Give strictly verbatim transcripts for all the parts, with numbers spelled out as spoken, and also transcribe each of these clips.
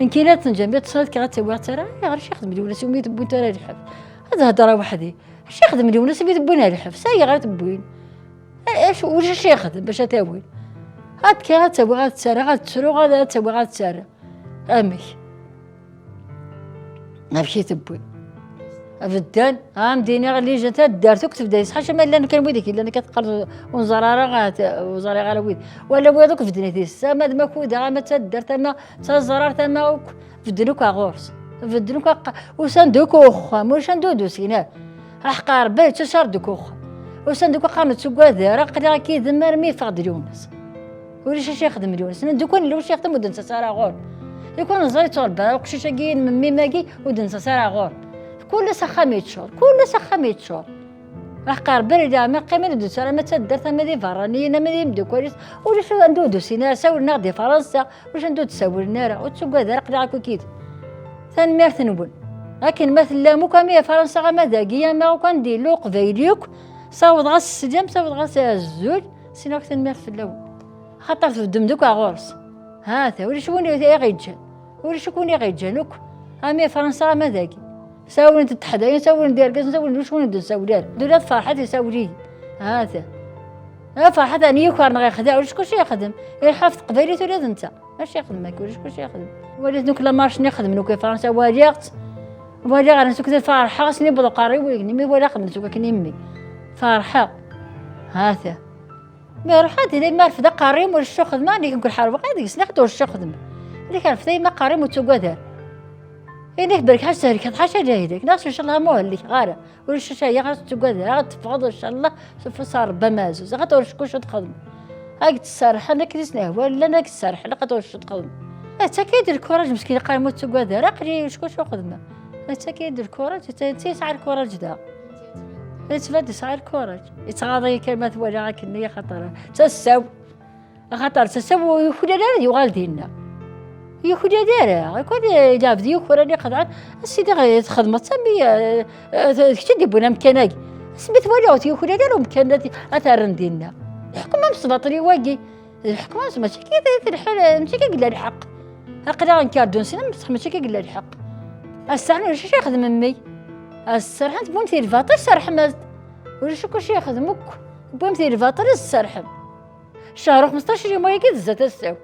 Nekkini ad tenǧam, ad tesɛiḍ kra ad tawiɣ tara, ayɣer acu ixdem Lwennas umi tewwin tura lḥebs? Ad hedreɣ weḥd-i. Acu ixdem Lwennas umi tewwin ɣer lḥebs? Ayɣer i tewwin? Acu, ulac acu ixdem bac ad t-awin? Ad kkiɣ ad tawiɣ ad ttarraɣ, ad ttruɣ ad, ad tawiɣ ad ttarraɣ. Amek? Amek i tewwi? Bedden, am d-iniɣ, lijan taddart akk tebda, yes, ḥaca ma llan kan wid i yellan akka teqqar ur nẓer ara, ahat ur ẓriɣ ara wid. Wala wiyaḍ akk bedden i tis, ama d Makuda, ama d taddart, ama d taẓrart, ama akk bedden akk ar ɣur-s. Bedden akk aqqa-, usan-d akk uxxam, ulac anda ur d-usin ara. Aḥeqqa Rebbi yettcaṛ deg uxxam. Usan-d akk qqaren ur ttugad ara, aql-i akka yid-m armi yeffeɣ-d Lwennas. Ulac acu yexdem Lwennas. Nnan-d, "Lukan yella wacu yexdem ur d-nettas ara ɣur-m." Lukan neẓra yetturebba uqcic-agi n memmi-m-agi ur d-nettas ara ɣur-m. Kul ass axxam yeččur, kul ass axxam yeččur. Aḥeqqa Rebbi di leɛmer qqimen ur d-nettas ara, ama d taddart, ama d iberraniyen, ama d imdukal-is. Ulac anda ur d-usin ara, sawlen-aɣ-d di Fransa, ulac anda ur d-sawlen ara, ur ttugad ara, aql-i akk yid-m. Tanemmirt-nwen. Akken ma tellam akk, ama di Fransa, ama dagi, ama akk anda yella uqbayli akk, sawḍeɣ-as sslam, sawḍeɣ-as azul, sin akk tanemmirt fell-awen. Axaṭer tbeddem-d akk ar ɣur-s. Ha-t-a, ulac win i ɣ-yeǧǧan. Ulac akk win i ɣ-yeǧǧan akk. Ama di Fransa, ama dagi. Sawlen-d teḥdayin, sawlen-d irgazen, sawlen-d ulac win ur d-nsawel ara. D ula d Ferḥat isawel-iyi. Ha-t-a. A Ferḥat, ɛni yuker neɣ yexdeɛ? Ulac kulci yexdem. Iruḥ ɣef teqbaylit ula d netta. Acu yexdem akka? Ulac kulci yexdem. Waliɣ nekk la marche-nni xedmen akk i Fransa, waliɣ-tt. Waliɣ ara sukk ferḥeɣ, asmi yewweḍ uqerruy-iw, mi walaɣ xedmen akk akken i mmi. Ferḥeɣ. Ha-t-a. Mi ruḥ ad yili, ma rfed aqerruy-im ur ccuxdem, nekk nekk ḥerbeɣ ad deg-s, neɣ ur ccuxdem. Nekk rfed ay ma aqerruy-im ur ttugad ara. Inek berk ḥaca tehlikeḍ, ḥaca lehlak, neɣ s ncallah ma ur helliken ara. Ulac acu, ayɣer ur tettugad ara, ad teffɣeḍ ncallah s ufus n Rebbi ameɛzuz, axaṭer ulac kulci ad txedmeḍ. Ad k-d-serrḥen akken i s-nehwa, llan ad k-d-serrḥen, axaṭer ulac acu ad txedmeḍ. Nettak-iyi-d lkuraj, meskin, iqqar ma ur tettugad ara, aql-i ulac kulci ad xedmeɣ. Nettak-iyi-d lkuraj, netta, netta yesɛa lkuraj daɣ. Yettban-d yesɛa lkuṛaǧ. Yettɣaḍ-iyi kan ma t-walaɣ akken-nni, axaṭer d tasa-w. Axaṭer d tasa-w ur yuklal ara ad yuɣal dinna. Ur yuklal ara. Akk lɛebd yukran iqeḍɛen. A Sidi, txedmeḍ-tt am i, eh, eh, d kečč i d-yewwin amkan-agi. Asmi t-walaɣ ur t-yuklal ara umkan ad, ad t-rren dinna. Iḥkem am sbaṭli wagi. D lḥekma-s, mačči akka i d lḥal, mačči akka i yella lḥeqq. Aql-aɣ nkerdu nessen, mačči akka i yella lḥeqq. Ass-a ulac acu yexdem mmi. As-serḥent wwin-t i lbaṭel, serḥem-as-d. Ulac akk acu yexdem akk. Wwin-t i lbaṭel, ad s-serḥem. Cehṛ u xmesṭac yum wayagi tezza tasa-w.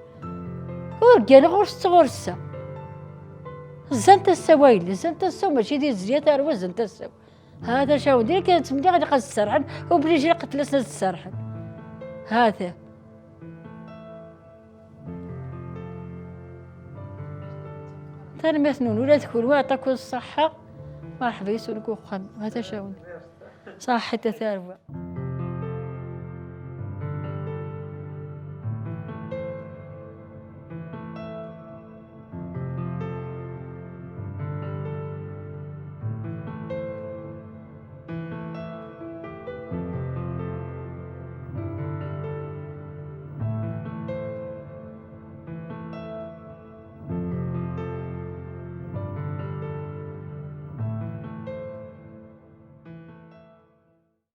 Ur gganeɣ ɣur-s ɣur-s. Zzan tasa-w a yelli, zzan tasa-w, mačči d izli a tarwa, zzan tasa-w. Ha-t-a cawdi kan ttmenniɣ ilaq ad s-serḥen, obliji ilaq ad fell-asen ad s-serḥen. Ha-t-a. Tanemmirt-nwen ula d kunwi, aṭak n ṣṣeḥḥa. Merḥba yes-wen deg uxxam. Ha-t-a cawdi. Ṣaḥḥit a tarwa.